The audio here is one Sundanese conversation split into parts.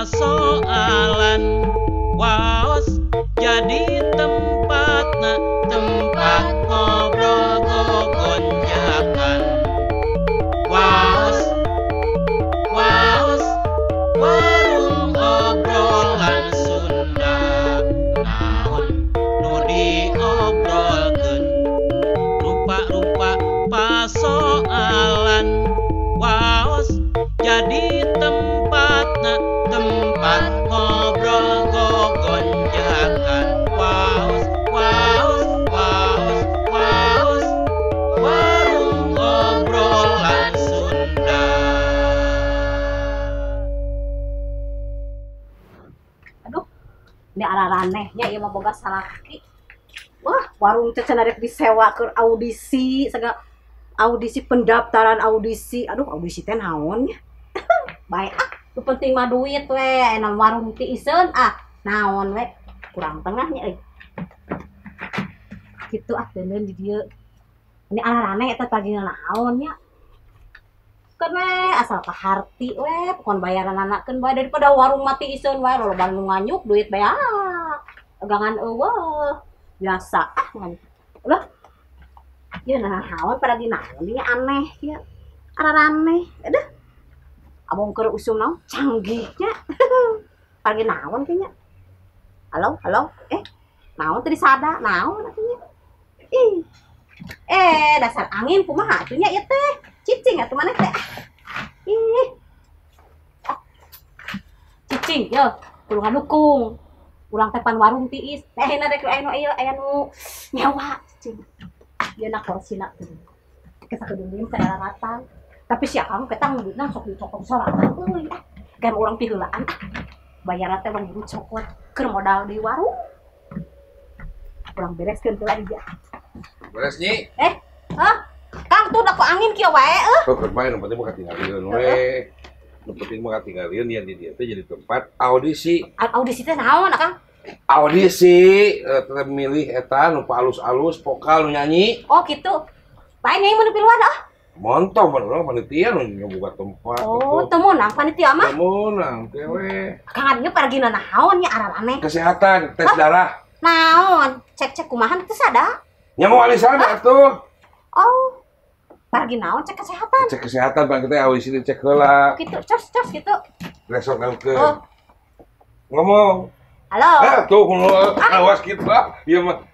Pasoalan waos jadi tempatna tempat ngobrol gogonjakan. Waos waos warung obrolan Sunda naon nu diobrolkeun rupa-rupa pasoalan waos jadi tempatna tempat ngobrol gogonjakan. Waos waos waos waos warung obrolan Sunda. Aduh, ini araranehnya ieu mah boga salaki. Wah, warung teh cenah rek disewa keur audisi, segala audisi pendaftaran audisi. Aduh, audisi teh naon nya? Bae ah, nu penting mah duit we, aya warung tiiseun ah, naon we. Kurang tengahnya euy. Kitu ah deuneun di dieu. Ini araraneh eta pagina naon nya? Keun we asal kaharti we, pokon bayaran anakeun bae daripada warung mati iseun wae loloba nu nganyuk duit bae ah. Dagangan eueuh. Biasa ah ngan. Ulah. Ieu naon pada dinaon ieu aneh ieu. Araraneh. Aduh. Abong keur usum naon canggih nya. Pagi naon kayaknya. Halo, halo. Naon teu disada? Naon atuh nya? Ih. Dasar angin kumaha atuh nya ieu teh? Cicing atuh maneh teh. Ih. Ah. Cicing, yo, kudu ngadukung. Urang teh pan warung tiis. Teh ayeuna rek aya nu ieu aya nu nyewa cicing. Ieu na korsina tuh. Kesakedeung ka ratan. Tapi si akang ketang duitna sok dicokot sorangan euy. Ah, kayak urang piheulaan ah. Bayaran teh urang buru cokot keur modal di warung. Urang bereskeun heula di dieu. Beres nyi. Hah? Kang tuh da ku angin kieu wae euy. Kok keur bae nu penting mah katinggalieun we. Nu penting mah katinggalieun yen di dieu teh jadi tempat audisi. Audisi teh naon Akang? Audisi teh milih eta nu alus-alus vokal nu nyanyi. Oh kitu. Bae nyai mun piluan ah. Montong urang panitia nu ngabuka tempat. Oh, teu meunang panitia mah. Teu meunang teh we. Akang adieu paragina naon nya araraneh? Kesehatan, tes darah. Naon? Cek-cek kumaha teu sada? Nya moal sada atuh. Oh. Paragi naon cek kesehatan? Cek kesehatan bang kita audisi cek heula. Kitu, cos-cos kitu. Besok ngeukeun. Oh. Ngomong. Halo. Ah, tuh awas kitu ah. Ieu mah.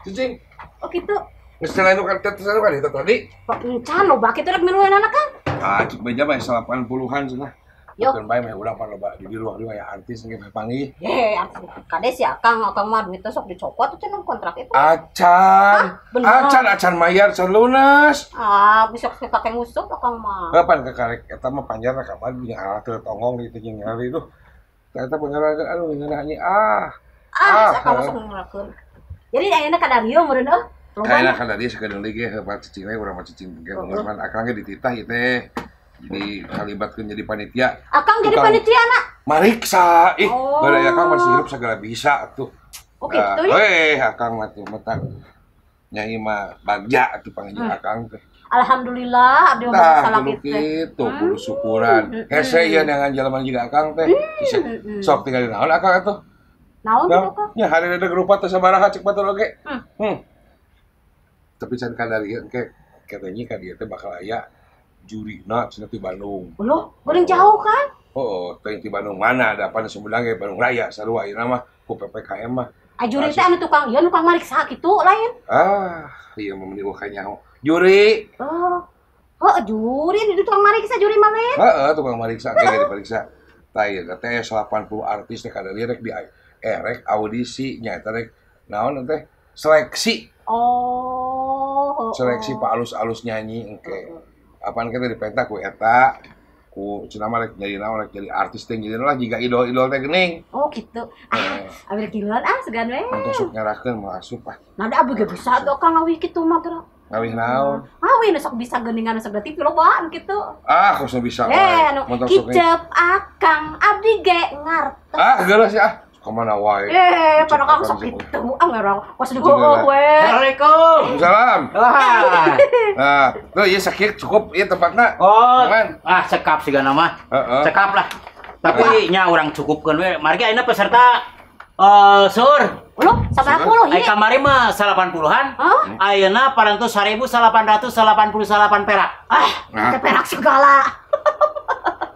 Cicing. Oh kitu. Geus lain nu kan tes kan itu tadi. Kok encan loba kitu rek miluan anak kan? Ah, cik beja mah 80-an cenah. Keun bae mah urang pan loba di ruang aya artis ge panggih. Ye, artis. Kade si Akang, Akang mah duitnya sok dicokot tuh cenah kontrak itu. Acan. Acan acan mayar can lunas. Ah, bisa kakek ngusup Akang mah. Kapan kakarek eta mah panjarna kapan punya alat teu tonggong gitu jeung ningali tuh. Eta pengenalan aduh ngeunah nya ah. Ah, Akang sok ngelakeun. Jadi ayeuna ka dieu meureun euy. Kayaknya kan tadi sekedar lagi hebat cicing we urang mah cicing ge pan Akang ge dititah ieu teh. Jadi kalibatkeun jadi panitia. Akang jadi panitia nak? Mariksa. Ih, baraya Akang masih hirup segala bisa atuh. Oh kitu ya. Weh, Akang mah tuh mentak nyai mah bagja atuh panggil Akang teh. Alhamdulillah abdi mah salah kitu. Kitu kudu syukuran. Hese ieu neangan jelema juga Akang teh. Sok tinggal naon Akang atuh? Naon kitu Kang? Nya hari ada rupa teh sabaraha cek batur oge. Tapi can kadari engke katanya ka dieu teh bakal aya jurina cenah ti Bandung. Loh, geuning jauh kan? Oh, teh ti Bandung mana ada pan Sumedang ge Bandung Raya sarua ayeuna mah ku PPKM mah. Ah juri teh anu tukang ieu tukang mariksa kitu lain. Ah, ieu mah meni ka nyaho. Juri. Oh. Oh, juri di tukang mariksa juri mah lain. Heeh, tukang mariksa ge diperiksa. Tah ieu teh 80 artis teh kadari rek di rek audisi nya eta rek naon teh seleksi. Oh. Seleksi pak alus-alus nyanyi engke. Apaan kita dipenta ku eta ku cenah mah rek jadi naon rek jadi artis teh jadi lah jiga idol-idol teh geuning. Oh gitu. Ah, abdi kiluan ah segan we. Untuk sok nyarahkeun mah asup ah. Nah, da abdi ge bisa atuh Kang ngawih kitu mah geura. Ngawih naon? Ngawih nu sok bisa geuningan sok da TV lobaan kitu. Ah, kos bisa wae. Anu kicep Akang abdi ge ngartos. Ah, geus ah. Kemana wae? Pada Kang sok kitu. Ah, ngarang. Kos digogoh we. Assalamualaikum. Salam. Nah, tuh ieu sakit cukup ieu tempatna. Oh. Ah, sekap sigana mah. Heeh. Sekap lah. Tapi nya urang cukupkeun we. Margi ayeuna peserta seueur. Loh, sabaraha puluh Ai ieu? Kamari mah 80-an. Hah? Ayeuna parantos 1888 perak. Ah, Nah. teh perak segala.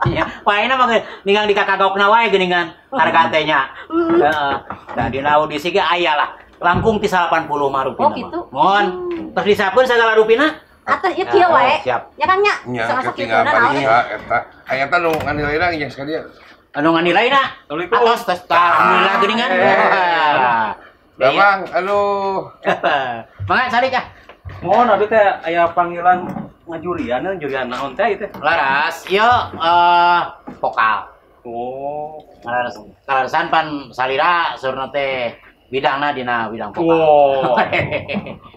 Iya, Pak ayeuna mah ninggang di kakagokna wae geuningan harga teh nya. Heeh. Da dina audisi ge aya lah. Langkung ti 80 mah rupina. Oh, gitu. Mohon. Terus disiapkeun sagala rupina. Atuh ieu kieu wae. Siap. Ya Kang nya, Nya sok asa kieu ketinggalan naon. pariksa eta. Aya eta nu nganilaina jeung sekalian. Anu nganilaina. Assalamualaikum. Atos tos alhamdulillah geuningan. Wah. Damang, aduh. Mangga salik ah. Mohon abdi teh aya panggilan ngajurian, ngajurian naon teh ieu teh? Laras, ieu vokal. Oh. Laras, larasan pan salira surna teh bidangna dina bidang vokal. Wow.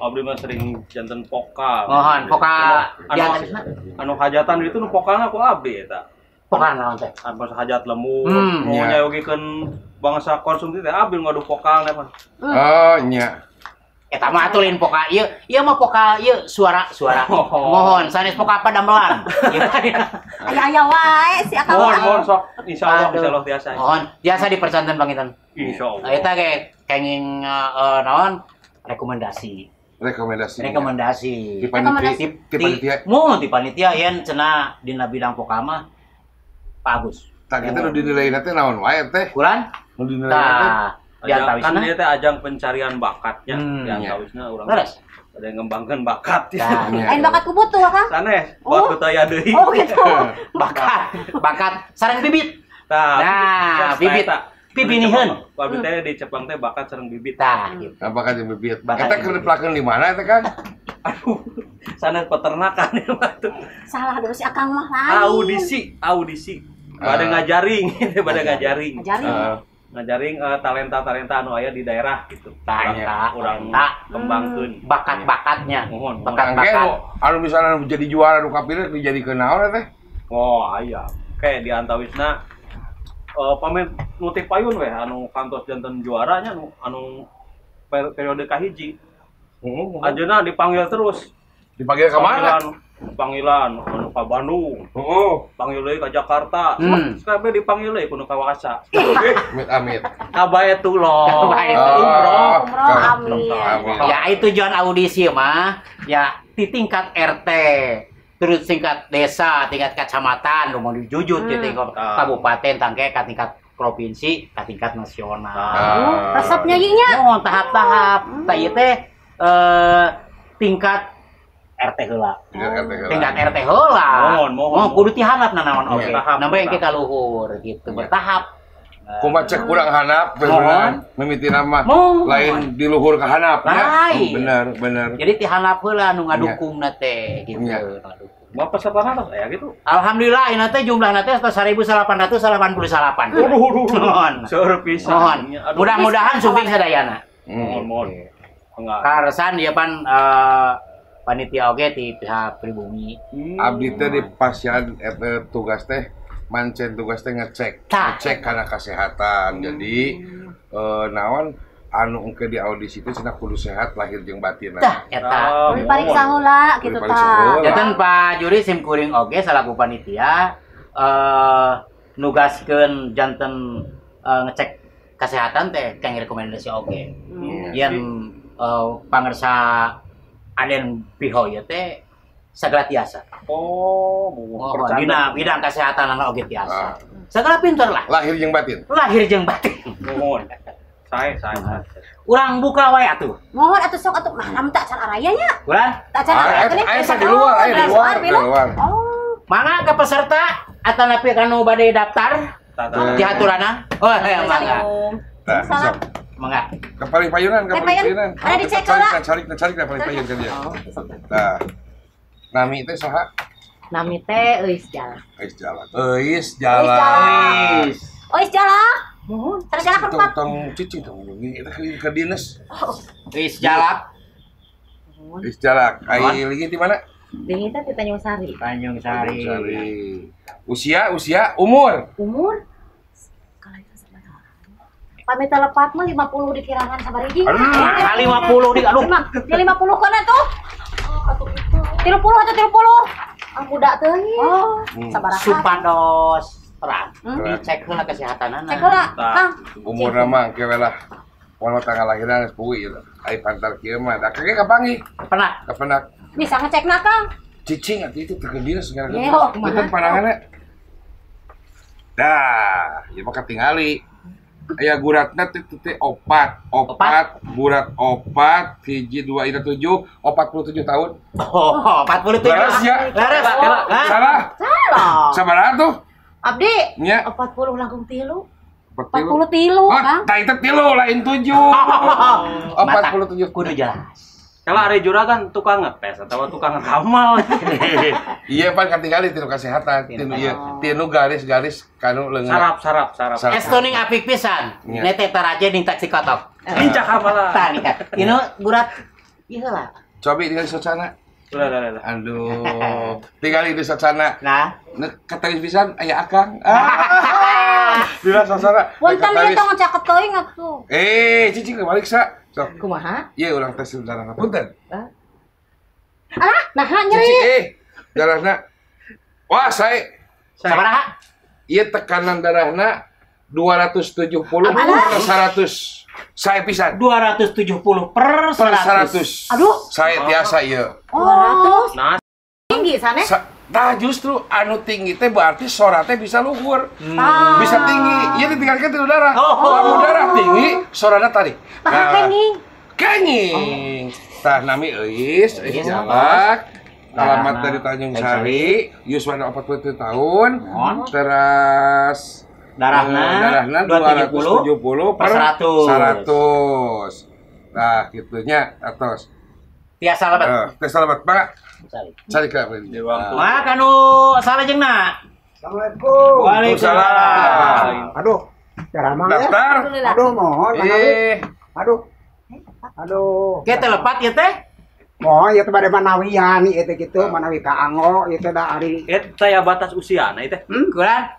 Abdi mah sering janten vokal. Mohon vokal Anu, diantarisna. Anu hajatan itu nu vokalna ku abdi eta. Vokal naon teh? Anu hajat lemur, nu Nya. nyayogikeun bangsa konsumsi teh abdi ngadu vokalna mah. Oh, nya. Eta mah atuh lain vokal ieu, ieu mah vokal ieu suara-suara. Oh. Mohon sanes vokal padamelan. Aya-aya wae si Akang. Mohon, mohon sok insyaallah Aduh. insyaallah tiasa. Mohon biasa dipercanten panginten. Insyaallah. Nah, eta ge kenging naon rekomendasi. Rekomendasi. Rekomendasi. Di panitia, di panitia. Mohon di panitia yen cenah dina bidang vokal mah Pak Agus. Tah kita nu dinilai teh naon wae teh? Kurang? Nu dinilai teh. Tah, Ajang, kan diantawisna. dia teh ajang pencarian bakatnya, diantawisna urang. Leres. Ada yang ngembangkeun bakat. Tah, Nya. Lain bakat ku butuh Kang. Sanes, Oh. buat teu deui. Oh gitu. bakat, bakat sareng bibit. Tah, Nah, bibit. Pipiniheun. Abdi teh di Jepang teh bakat sareng bibit. Tah, gitu. Nah, bakat jeung bibit. Bakat Eta jeung keur bibit. dipelakeun di mana eta Kang? Aduh, sanes peternakan ya mah tuh. Salah dulu si Akang mah lain. Audisi, audisi. Bade Ah. ngajaring, bade ngajaring. Ngajaring. Heeh. Ngajaring talenta-talenta anu aya di daerah gitu. Tah, eta, Urang eta. kembangkeun. Bakat-bakatnya. Mohon, mohon. Engke Bakat-bakat. nu anu misalnya nu jadi juara nu kapilih dijadikeun naon teh? Oh, aya. Kayak di antawisna pamit nu ti payun weh anu kantos janten juaranya anu periode kahiji. Heeh. Ajeuna dipanggil terus. Dipanggil ka mana? Panggilan anu ka Bandung, Heeh. panggil deui ka Jakarta. Kabeh dipanggil deui kudu ka Wakasa. Amit amit. Ka Baetullah. Ka Baetullah. Umroh, Ah, amin. Amin. Ya itu tujuan audisi mah ya di tingkat RT, terus tingkat desa, tingkat kecamatan, nu mau dijujut di tingkat kabupaten, tangke ka tingkat provinsi, ka tingkat nasional. Ah. Resepnya ieu nya. Mohon tahap-tahap. Tah ieu teh tingkat RT heula. Tingkat RT heula. Tingkat RT heula. Mohon, mohon, Oh, kudu ti handapna naon oge. Bertahap, Nambah engke bertahap. ka luhur gitu, Iya. bertahap. Kumaha cek urang handap Mohon. bener mimiti nama Mohon. lain di luhur ka handap nya. Lain. Bener bener. Jadi ti handap heula nu ngadukungna teh gitu. Iya. Ngadukung. Mau peserta tos aya gitu. Alhamdulillah ini teh jumlahna teh 1888. Waduh, waduh, waduh. Mohon. Seueur pisan. Mohon. Aduh. Mudah-mudahan sumping sadayana. Mohon, mohon. Enggak. Karsan ieu pan panitia oge ti pihak pribumi. Abdi teh di pasian eta tugas teh mancen tugas teh ngecek, Tah. ngecek karena kesehatan. Jadi naon anu engke di audisi teh cenah kudu sehat lahir jeung batin. Tah eta. Ah, Kudu dipariksa heula gitu Kudu dipariksa tah. heula. Janten Pak Juri sim kuring oge salaku panitia nugaskeun janten ngecek kesehatan teh kang rekomendasi oge. Iya. Yen pangersa Aden Piho ieu teh sagala tiasa. Oh, Oh, percanda. dina bidang kesehatan anak oge tiasa. Ah. Sagala pinter lah. Lahir jeung batin. Lahir jeung batin. Mohon. Sae, sae, sae. Urang buka wae atuh. Mohon atuh sok atuh nah lamun tak acan araya nya. Urang Tak acan araya Ah, teh. aya di luar, aya di luar, di luar. Oh. mangga ke peserta atanapi kanu bade daftar Tah, tah. diaturana. Oh, ya, mangga. Tah, Salah. sok. Mangga. Ke paling payunan, ke paling Payun. payunan. Ada dicek Cari, heula. cari, cari, cari paling payun kan dia. Tah. Nami teh saha? Nami teh euis jalan. Eis jalan. Eis jalan. Is. Euis jalan. Mohon. Terus jalan Tong empat. tong cicing tong ini eta ke dinas. Is jalak. Eis jalak. Ai lagi di mana? Dingin teh di Tanjung Sari. Tanjung Sari. Sari. Usia, usia, umur. Umur pamit telepat mah 50 dikirangan sabariji. Aduh. Nah, 50 di aduh. Di 50 kana tuh. 30 atau 30? Ah muda teuing. Oh, sabaraha? Supados. Perang. Dicek heula kesehatanana. Cek heula, Kang. Umurna mah engke we lah. Moal tanggal lahiran geus puguh ieu. Ai pantar kieu mah da kage kapanggih. Kepenak. Kepenak. Bisa ngecekna, Kang. Cicing atuh itu tergedir segala Yo, gitu. Pandanganna. Dah, ieu mah katingali. Aya guratna teh teh opat, gurat opat, 1 2 3 7, 47 tahun. Oh, 47. Leres ya? Leres. Salah. Salah. Sabaraha tuh? Abdi. Nya. 40 langkung 3. 43, Kang. Tah itu 3 lain 7. 47 kudu jelas. Kalau ari juragan tukang ngetes atau tukang ngekamal. Iya pan katingali tinu kesehatan, tinu ieu, tinu garis-garis kanu leungeun. Sarap. Estoning apik pisan. Nete taraje ning taksi kotok. Lincah kamalah. Tah nikah. Inu gurat ieu heula. Cobi tinggal di socana. Ulah. Aduh, tinggal di socana. Nah, katalis pisan aya akang. Dina socana. Punten ieu tong caket teuing atuh. Cicing balik sa. Sok. Kumaha? Ieu urang tes darahna punten. Ah, naha nyeri. Cicing darahna. Wah, sae. Sabaraha? Ieu tekanan darahna 270 per 100. Sae pisan. 270 per 100. Aduh. Sae tiasa ieu. 200. Nah, tinggi sane. Nah, justru anu tinggi teh berarti sora teh bisa luhur. Bisa tinggi. Ieu ditinggalkeun ti darah. Lamun darah tinggi, sorana tarik. Tah kenging. Kenging. Tah nami Euis, Euis Jalak. Alamat dari Tanjung Sari, yuswana 47 tahun. Teras darahna 270 per 100. Nah, gitunya atos. Tiasa lebat. Tiasa lebat, Pak. Cari ke apa ini? Wah, kanu salajengna. Assalamualaikum. Waalaikumsalam. Aduh, ceramah ya. Daftar. Aduh, mohon. Aduh. Aduh. Kita lepat ya teh? Mohon ya teh bade manawian ieu teh kitu, manawi kaanggo ieu teh da ari. Eta ya batas usiana ieu teh. Kurang.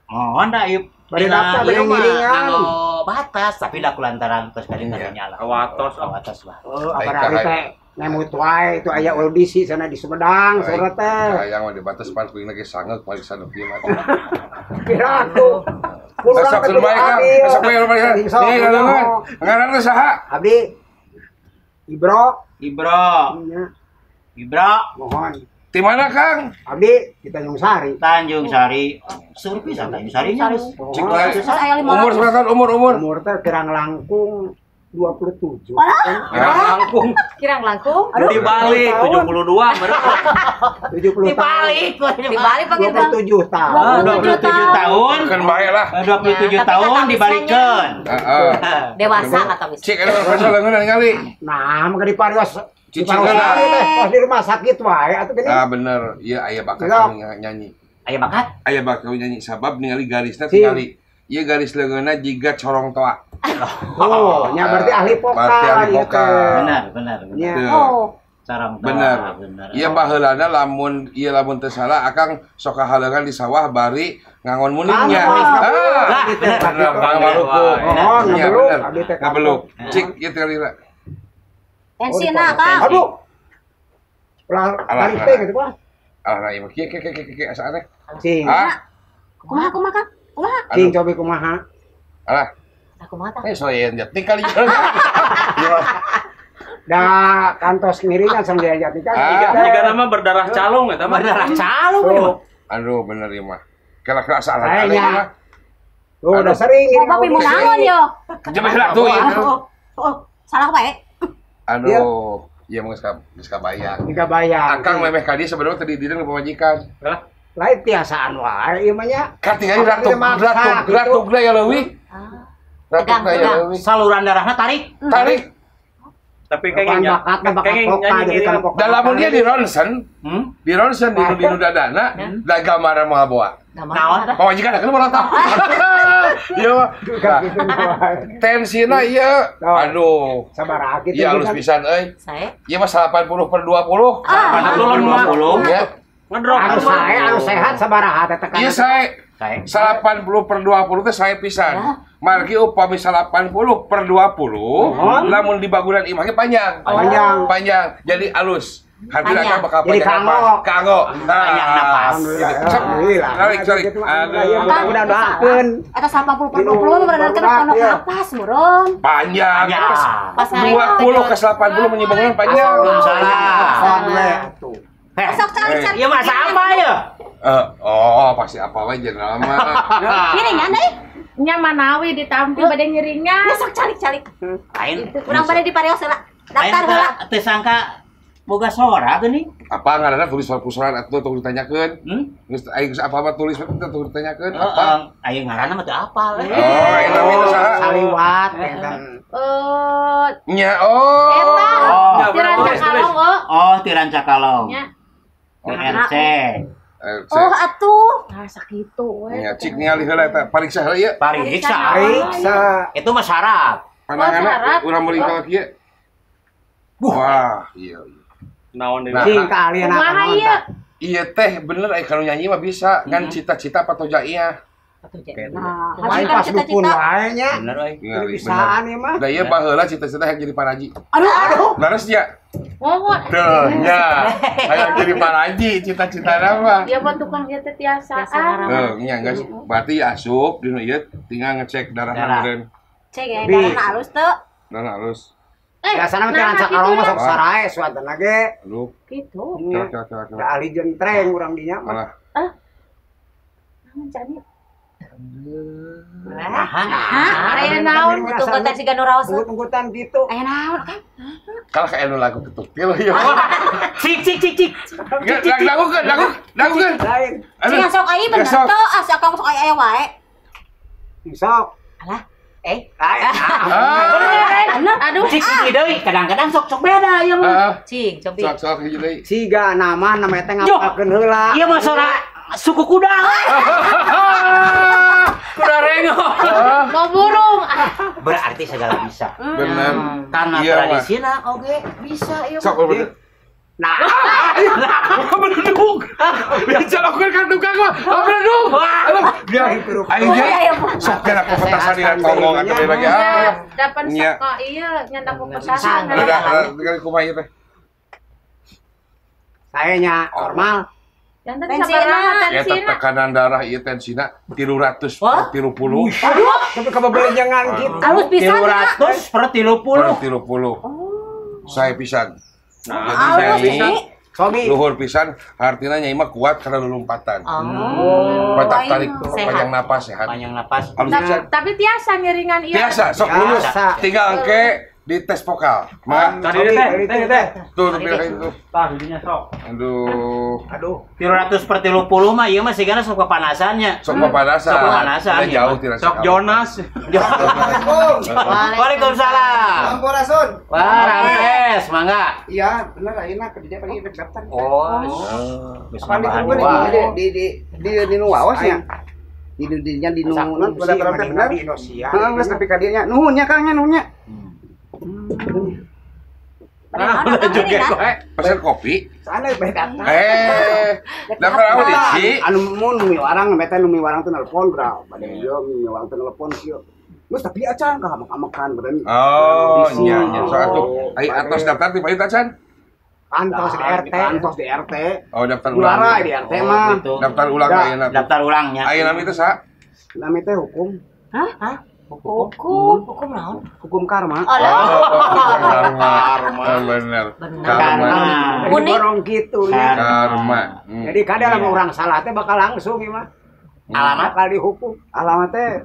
Mohon da ieu. Bade daftar bade ngiringan. Nganggo batas tapi da kulantaran tos kali nyala. Kawatos lah. Oh, apa teh? Nemut wae itu aya audisi sana di Sumedang sore teh. Hayang mah di batas pan kuing lagi sangeuk mariksa nu kieu mah. Kira aku. Sok bae Kang, sok bae bae. Nih ngaranna. Ngaranna saha? Abdi Ibro. Ibro. Ibro. Mohon. Di mana Kang? Abdi di Tanjung Sari. Tanjung Sari. Sur pisan Tanjung Sari nya. Umur berapa tahun? Umur. Umur teh kirang langkung 27. Kirang langkung. Kirang langkung. Dibalik 72 berapa? 70. Dibalik, dibalik pakai 27 tahun. 27 tahun. Kan bae lah. 27 tahun dibalikeun. Heeh. Dewasa kata wis. Cik eta pasal leungeun ningali. Nah, mah diparios. Cicing lah. Pas di rumah sakit wae atuh geuning. Ah bener, ieu aya bakat nyanyi. Aya bakat? Aya bakat nyanyi sabab ningali garisna tingali. Ieu garis leungeunna jiga corong toa. Oh, nya berarti ahli vokal. Berarti ahli vokal. Benar. Oh, corong toa. Bener. Ieu baheulana lamun ieu lamun teu salah akang sok kahaleungan di sawah bari ngangon muningnya. Ah, bener. Ngabaluku. Oh, bener. Ngabeluk. Cik ieu teh lila. Tensina, Kang. Aduh. Ulah lari teh gitu, Pak. Alah, ieu mah kieu kieu kieu asa aneh. Cing. Kumaha kumaha, Kang? Kumaha? Cing cobi kumaha. Alah. Kumaha tah? Soyen jati kali. Da kantos miringan sareng jati kan. Jika nama berdarah calung eta mah. Berdarah calung ieu. Aduh bener ieu mah. Kela-kela asa aneh ieu mah. Tuh udah sering. Oh, tapi mau naon yo. Coba heula tuh ieu. Oh, salah wae. Aduh, ieu mah geus kabayang. Geus kabayang. Akang memeh ka dieu sebenarnya tadi dideng pamajikan. Lah, lain tiasaan wae ieu mah nya. Katingali ratugna ya leuwih. Ratugna ya leuwih. Saluran darahna tarik. Tarik. Tapi kayaknya nyanyi dalam dia di ronsen, di ronsen di nu dadana, da gambar moal boa. Naon? Pamajikan kan molotot. Ieu mah. Tensina ieu. Aduh. Sabaraha kitu. Ieu alus pisan euy. Sae. Ieu mah 80/20. 80/20. Ya. Ngedrop. Anu sae anu sehat sabaraha teh tekanan. Ieu sae. 80/20 teh sae pisan. Margi upami 80/20, lamun di bangunan imah ge panjang. Panjang. Panjang. Jadi alus. Hartina kan bakal panjang napas. Kanggo. Panjang napas. Alhamdulillah. Calik. Aduh. Mudah-mudahan doakeun. Eta 80/20 bener kan kono napas meureun. Panjang. Pas 20 ke 80 menyibangkeun panjang. Belum salah. Sok calik-calik. Ya masa apa ya? Oh, pasti apa wae jenderal mah. Ngiringan deui. Nya manawi ditampi bade ngiringan. Ya sok calik-calik. Lain urang bade diparios heula. Daftar heula. Teu sangka boga sora geuning. Apa ngaranna tulis surat atuh tong ditanyakeun. Geus aing geus apa mah tulis teh tong ditanyakeun apa? Aing ngaranna mah teu apal. Oh, eta mah saha? Saliwat enten. Nya oh. Eta. Ti Rancakalong Oh, ti Rancakalong. Nya. RC. Oh atuh. Nah, sakitu we. Nya cik ningali heula eta pariksa heula ieu. Pariksa. Pariksa. Itu mah syarat. Pandanganna urang meuli ka kieu. Wah, iya. Naon deui? Cing kaalian kumaha ieu? Iya teh bener aya kalau nyanyi mah bisa ngan cita-cita patojaiah. Nah, Lain pas dukun wae nya. Bener euy. Bisaan ieu mah. Da ieu baheula cita-cita hayang jadi paraji. Aduh, aduh. Leres nya. Mohon. Tuh, nya. Hayang jadi paraji cita-citana mah. Ieu mah tukang ieu teh tiasaan. Heuh, nya geus berarti asup dinu ieu tinggal ngecek darahna meureun. Cek ya, darahna alus teu. Darahna alus. Biasana mah teh Rancakalong mah sok sarae suatana ge. Aduh. Kitu. Kira-kira. Da ahli jentreng urang dinya mah. Alah. Ah. Naon cani? Nah, aya naon tunggutan siga nu raos. Tunggutan gitu. Aya naon kan? Kalah ka anu lagu ketuktil ieu. Cik cik cik cik. Lagukeun, lagukeun. Lain. Cing sok ai bener teu, asa kamu sok aya wae. Sok. Alah. Aduh. Cik cik deui, kadang-kadang sok-sok beda ieu mah. Cing, cobi. Sok-sok hiji deui. Siga nama nama teh ngapakeun heula. Ieu mah sora suku kuda. Kuda rengok. Mau burung. Berarti segala bisa. Bener. Karena tradisina oge bisa ieu. Sok bener. Nah, beredug. Bisa lakukan kan tukang mah. Beredug. Biar aing ge sok kena pepetasan dina tonggong atuh lagi. Dapan sok ieu nyandak pepetasan. Udah, tinggal kumaha ieu teh. Saya nya normal. Tensina. Ya tekanan darah ieu tensina 300/30. Aduh, tapi kabebelenjangan kitu. Alus pisan 300/30. 30. Saya pisan. Nah, jadi saya luhur pisan, artinya nyai mah kuat karena lulumpatan. Batak tarik panjang napas sehat. Panjang napas. Tapi tiasa ngiringan ieu. Tiasa, sok lulus. Tinggal engke di tes vokal. Maka tadi teh. Tuh pilih itu. Tah hijinya sok. Aduh. Aduh. 300/30 mah ieu mah sigana sok kepanasannya. Sok kepanasan. Sok kepanasan. Jauh tidak sok Jonas. Waalaikumsalam. Sampurasun. Wah, rampes, mangga. Iya, bener ayeuna kerja pagi rek daftar. Oh. Apa di di nu waos nya? Di dinya di nu non daftar teh bener. Heeh, geus nepi ka dieu nya. Nuhun nya Kang nya nuhun nya. Nah, pesan kopi. Sana bae datang. Daftar audisi. Anu mun mi warang teh nu mi warang teh nelpon bro. Bade ieu mi warang teh nelpon kieu. Geus tapi acan ka makan beureun. Oh, nya nya sok atuh. Ai atos daftar ti payun acan? Antos di RT, antos di RT. Oh, daftar ulang. Juara di RT mah. Daftar ulang ayeuna. Daftar ulangnya. Ayeuna nami teh saha? Nami teh hukum. Hah? Hukum, hukum naon? Hukum karma. Oh, karma. Bener. Karma. Jadi borong gitu ya. Karma. Jadi kadang lamun urang salah teh bakal langsung ieu mah. Alamat bakal dihukum. Alamat teh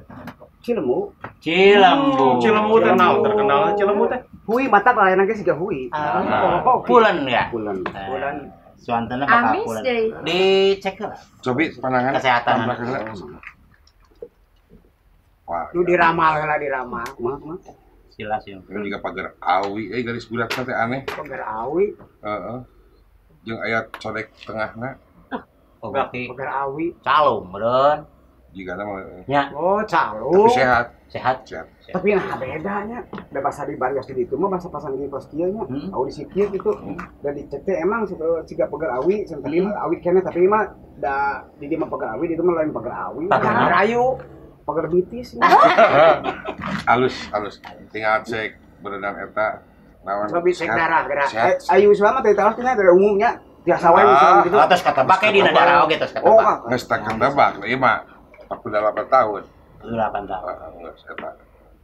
Cilembu. Cilembu. Cilembu teh naon terkenal Cilembu teh? Hui matak layanan ge siga hui. Pulen ya? Pulen. Pulen. Suantana bakal pulen. Dicek lah. Cobi pandangan kesehatan. Wah, lu diramal lah diramal. Kumaha kumaha? Jelas ya. Ini juga pagar awi, garis bulat teh aneh. Pagar awi. Heeh. Jeung aya codek tengahna. Oh, berarti pagar awi. Calung meureun. Jigana mah. Nya. Oh, calung. Tapi sehat. Sehat. Sehat. Tapi nah bedanya, da basa di barios di ditu mah basa pasang di pos kieu nya. Audisi kieu gitu. Dan dicek teh emang siga pagar awi, tadi mah awi keneh tapi mah da di dieu mah pagar awi, di ditu mah lain pagar awi. Pagar ayu. Pagar bitis. Alus, alus. Tinggal cek berenang eta Naon? Sobi cek darah gerak. Ayu Islam mah teh taros tina dari umumnya biasa wae Islam gitu. Atos katebak ke dina darah oge tos katebak. Geus tak katebak ieu mah 48 tahun. 48 tahun. Geus eta.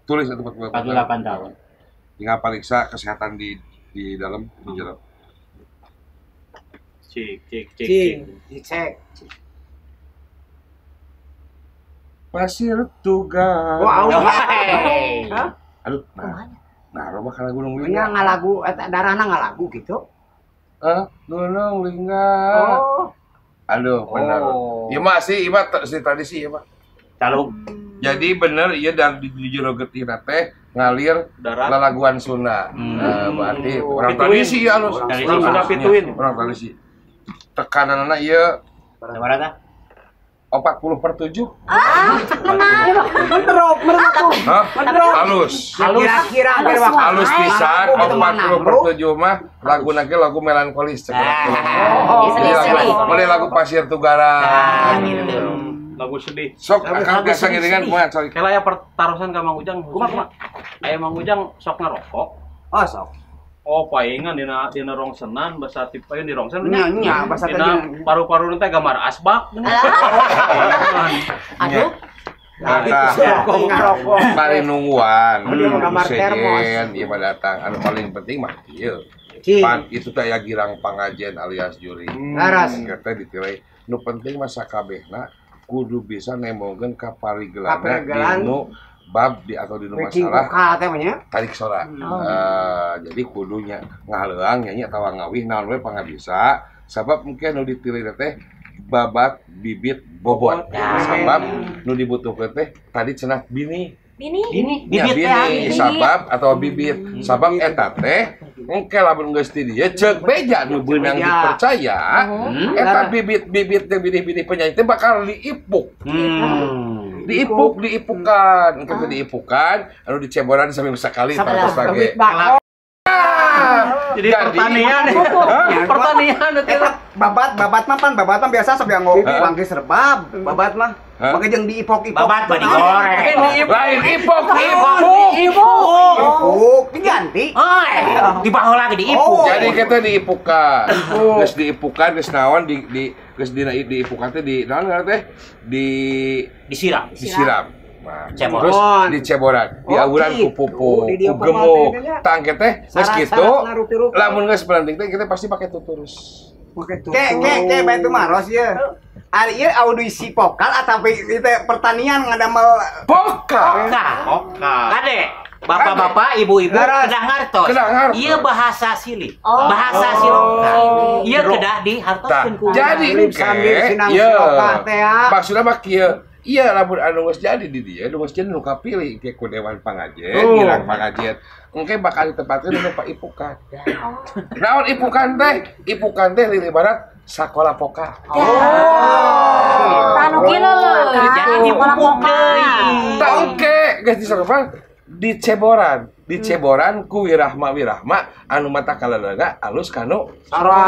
Tulis itu 48 tahun. Tinggal periksa kesehatan di dalam di jero. Cik cik cik. Dicek. Pasir Tuga. Wah, hah? Aduh, nah, robah kana Gunung Lingga. Nya ngalagu eta darahna ngalagu gitu. Gunung Lingga. Oh. Aduh, bener. Ieu mah sih, ieu mah tradisi ieu mah. Calung. Jadi bener ieu dari di jero getihna teh ngalir lalaguan Sunda. Berarti orang tradisi ya alus. Orang Sunda pituin. Orang tradisi. Tekananna ieu sabaraha? 40/7. Ah, mendrop tuh. Halus. Kira-kira halus pisan 40/7 mah laguna ge lagu melankolis cek. Boleh lagu Pasir Tugara. Gitu. Lagu sedih. Sok akang biasa ngiringan kumaha cari. Kela ya pertarusan ka Mang Ujang. Kumaha? Aya Mang Ujang sok ngerokok. Oh, sok. Oh, paingan dina rongsenan basa tipe di rongsen nya nya basa dina paru-paru teh gambar asbak. Aduh. Nah, ngarokok. Bari nungguan. Gambar termos. Ieu mah datang anu paling penting mah kieu. Pan itu teh aya girang pangajen alias juri. Laras. Teh ditilai nu penting mah sakabehna kudu bisa nemongkeun ka parigelanna dinu bab di atau di masalah tarik sora. Jadi kudunya ngahaleang nyanyi atawa ngawih naon we pangabisa sabab mungkin nu dipilih teh babat bibit bobot. Sabab nu dibutuhkeun teh tadi cenah bini. Bini. Bibit bini sabab atau bibit. Sabab eta teh engke lamun geus ti dieu ceuk beja nu beunang dipercaya eta bibit-bibit jeung binih-binih penyanyi teh bakal diipuk. Diipukan, engke teh diipukan, anu diceboran sampai sakali terus lagi. Jadi pertanian. Pertanian itu babat mah pan babat mah biasa sok nganggo manggis rebab, babat mah. Make jeung diipok-ipok. Babat mah digoreng. Lain ipok, ipuk. Ipuk diganti. Oh, dibawa lagi diipuk. Jadi kita diipukan. Geus diipukan geus naon di geus dina diipukan teh di naon ngaran teh? Di disiram. Disiram. Nah, terus diceboran, diawuran ku pupuk, ku gemuk. Tangke teh geus kitu. Lamun geus beranting teh kita pasti pakai tuturus. Pakai tuturus. Ke bae maros ieu. Ari ieu audisi vokal atau itu pertanian ngadamel vokal. Vokal. Kade, bapak-bapak, ibu-ibu kedah ngartos. Ieu bahasa silih. Bahasa siloka. Ieu kedah dihartoskeun ku. Jadi engke ieu maksudna mah kieu. Iya lamun anu geus jadi di dieu, nu geus jadi nu kapilih ke ku dewan pangajen, girang pangajen. Engke bakal ditempatkeun nu paipukan. Naon ipukan teh? Ipukan teh lili barat sakola vokal. Oh. Tanu kieu lho. Jadi dipupuk deui. Tah engke geus disakola diceboran, diceboran ku wirahma-wirahma anu mata kalalaga alus kanu sarua.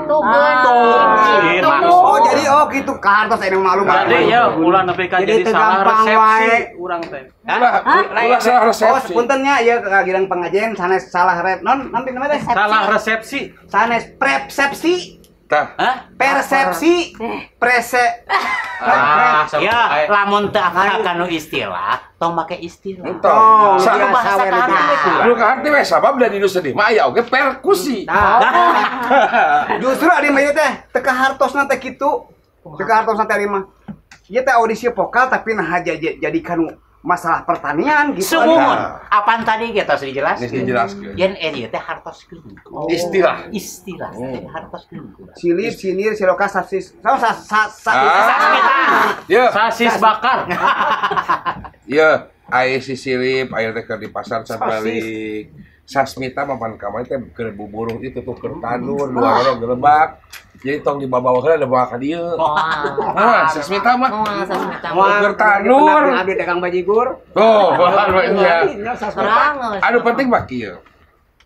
Oh jadi oh gitu kantos ini malu malu. Jadi ya ulah nepi ka jadi salah resepsi urang teh. Ulah salah resepsi. Oh punten nya ieu ka girang pangajen sanes salah rep non nanti namanya teh. Salah resepsi. Sanes persepsi. Tah. Persepsi. Prese. Ya, lamun teu apal kanu istilah, tong make istilah. Entong. Sa bahasa kaharti. Nu kaharti we sabab da di nu sedih mah aya oge perkusi. Justru ari mah ieu teh teu kahartosna teh kitu. Teu kahartosna teh ari mah. Ieu teh audisi vokal tapi nah jadi kanu masalah pertanian gitu. Sumuhun. Apaan tadi gitu harus dijelaskeun. Dijelaskeun. Yen ieu teh hartoskeun. Istilah. Istilah teh hartoskeun. Silip, sinir, siloka, sasis. Sa sa sa sasis bakar. Ieu aya si silip, aya teh keur di pasar can balik. Sasmita mah pan kamari teh keur buburung itu tuh keur tanur, dua orok gelebak. Jadi tong dibawa heula da bawa ka dieu. Nah, Sasmita mah. Keur tanur. Abdi dagang bajigur. Tuh, bahan we nya. Anu penting mah kieu.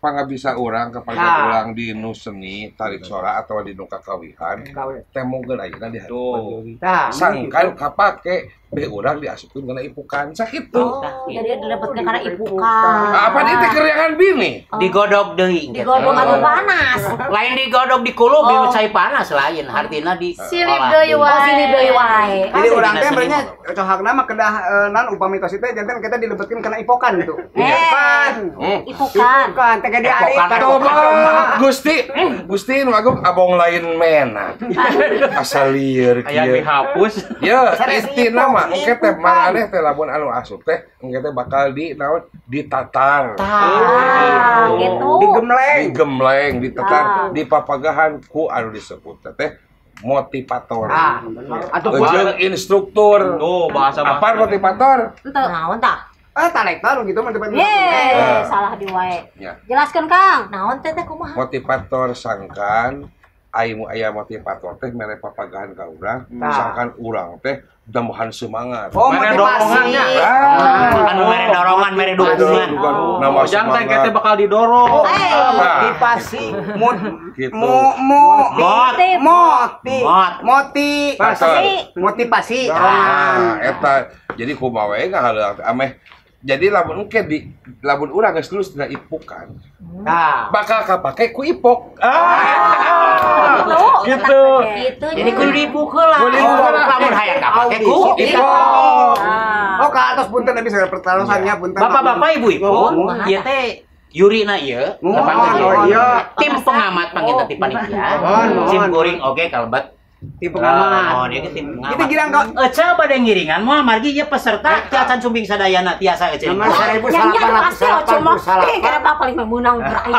pangabisa urang kapangga urang di nu seni tarik sora atau di nu kakawihan temongkeun ayeuna di hareupeun. Sangkan kapake be urang diasupkeun kana ipukan sakitu. Oh, jadi dilebetkeun kana ipukan. Apa itu keryangan bini? Digodog deui. Digodog anu panas. Lain digodog dikulub di cai panas lain, hartina di silip deui wae. Oh, silip deui wae. Jadi urang teh berenya cohakna mah kedah nan upami tos teh janten kita dilebetkeun kana ipokan gitu. Ipokan. Ipokan. Ipokan teh ge diari. Gusti, Gusti nu agung abong lain mena. Asal lieur kieu. Aya dihapus. Ya, intina mah engke teh maraneh teh lamun anu asup teh engke teh bakal di naon ditatar. Gitu. Digemleng. Digemleng, ditatar, dipapagahan ku anu disebut teh motivator. Atuh jeung instruktur. Tuh bahasa apa motivator? Henteu naon tah? Talektor gitu motivator. Ye, salah di wae. Jelaskeun Kang, naon teh teh kumaha? Motivator sangkan aya motivator teh mere papagahan ka urang, sangkan urang teh tambahan semangat. Oh, motivasi. Anu mere dorongan, mere dukungan. Nama semangat. Jangan teh bakal didorong. Motivasi. Motivasi. Nah, eta jadi kumaha we ngahaleuang teh ameh. Jadi lamun engke di lamun urang geus lulus dina ipukan. Bakal kapake ku ipok. Gitu. Jadi kudu diipuk heula. Lamun hayang kapake ku ipok. Oh, ka atos punten abi sagala pertarosannya punten. Bapak-bapak ibu-ibu, ieu teh jurina ieu, tim pengamat panginten ti panitia. Sim kuring oge kalebet tim pengamat. Oh, dia tim pengamat. Kita girang kok. Ece bade ngiringan moal margi ieu peserta ti acan sumbing sadayana tiasa ece. Nomor 1888. Kenapa paling meunang beraing.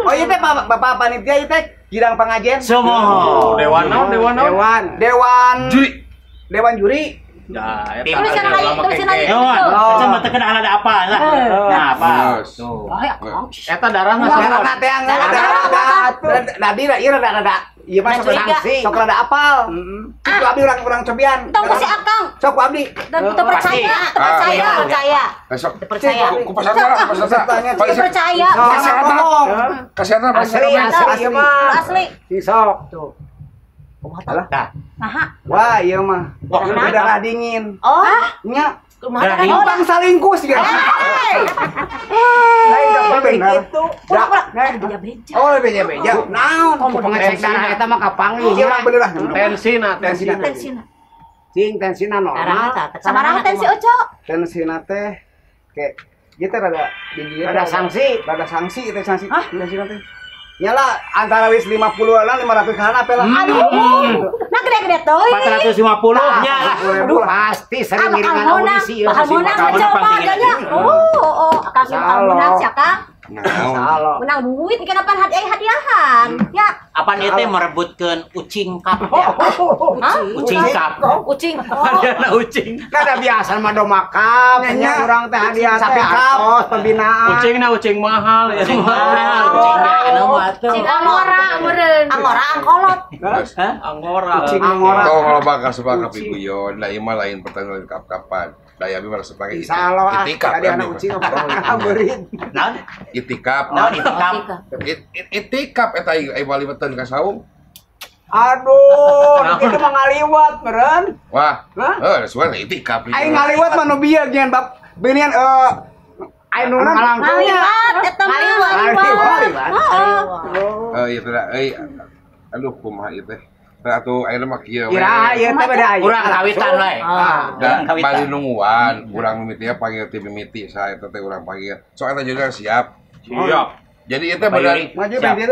Oh, ieu teh Bapak panitia ieu teh girang pangajen. Sumoho. Dewan naon? Dewan naon? Dewan juri. Dewan juri. Nah, tulisan lagi, tulisan lagi. Ece mah teu kenal ada apa lah. Nah, apa? Tuh. Eta darahna darahna teh darah. Dadi ieu rada ieu mah sok sanksi, sok rada apal. Ku abdi urang cobian. Tong ku si Akang. Sok ku abdi. Teu percaya, teu percaya, percaya. Besok percaya. Ku peserta, peserta. Percaya. Kesehatan asli, asli mah. Asli. Sok tuh. Kumaha tah? Naha? Wah, ieu mah. Darah dingin. Oh, nya. Kumaha tah? Bang salingkuh sih. Lain da bener. Ulah-ulah. Oh, beja-beja. Naon? Ku pengecek darah eta mah kapanggih. Ieu mah bener lah. Tensina, tensina. Tensina. Cing tensina normal. Sabaraha tensi Oco? Tensina teh kayak ieu teh rada di dieu rada sanksi, rada sanksi teh sanksi. Tensina teh. Nyala antara wis 50 lah 500 kana apa lah. Aduh. Nah gede-gede teuing. 450 nya lah. Aduh, pasti sering ngiringan audisi. Bakal menang coba nya. Oh, akang bakal menang sia Kang. Menang duit kenapa hadiahan? Ya. Apaan ieu teh merebutkeun ucing cup ya? Ucing cup. Ucing. Hadiahna ucing. Kan ada biasa mah domba cup, nya urang teh hadiah teh artos pembinaan. Ucingna ucing mahal ya. Ucing mahal, ucingna anu mah tuh. Ucing angora meureun. Angora angkolot. Hah? Angora. Ucing angora. Tong loba kasebab ka piguyon, da ieu mah lain pertandingan kap-kapan. Da ieu mah resep lagi. Itikap kan ucing apa? Naon? Itikap. Naon itikap? Itikap eta ieu bali beten ka saung. Aduh, itu mah ngaliwat meureun. Wah. Heuh, suara itikap. Aing ngaliwat mah nu bieu nyeun bab beunian aing nu ngaliwat eta mah ngaliwat. Heeh, ieu teh euy. Aduh kumaha ieu teh. Atuh ayeuna mah kieu we. Iraha ieu teh beda aya. Urang kawitan we. Da bali nungguan, urang mimiti panggil ti mimiti saha eta teh urang panggil. Sok eta juga siap. Siap. Jadi itu benar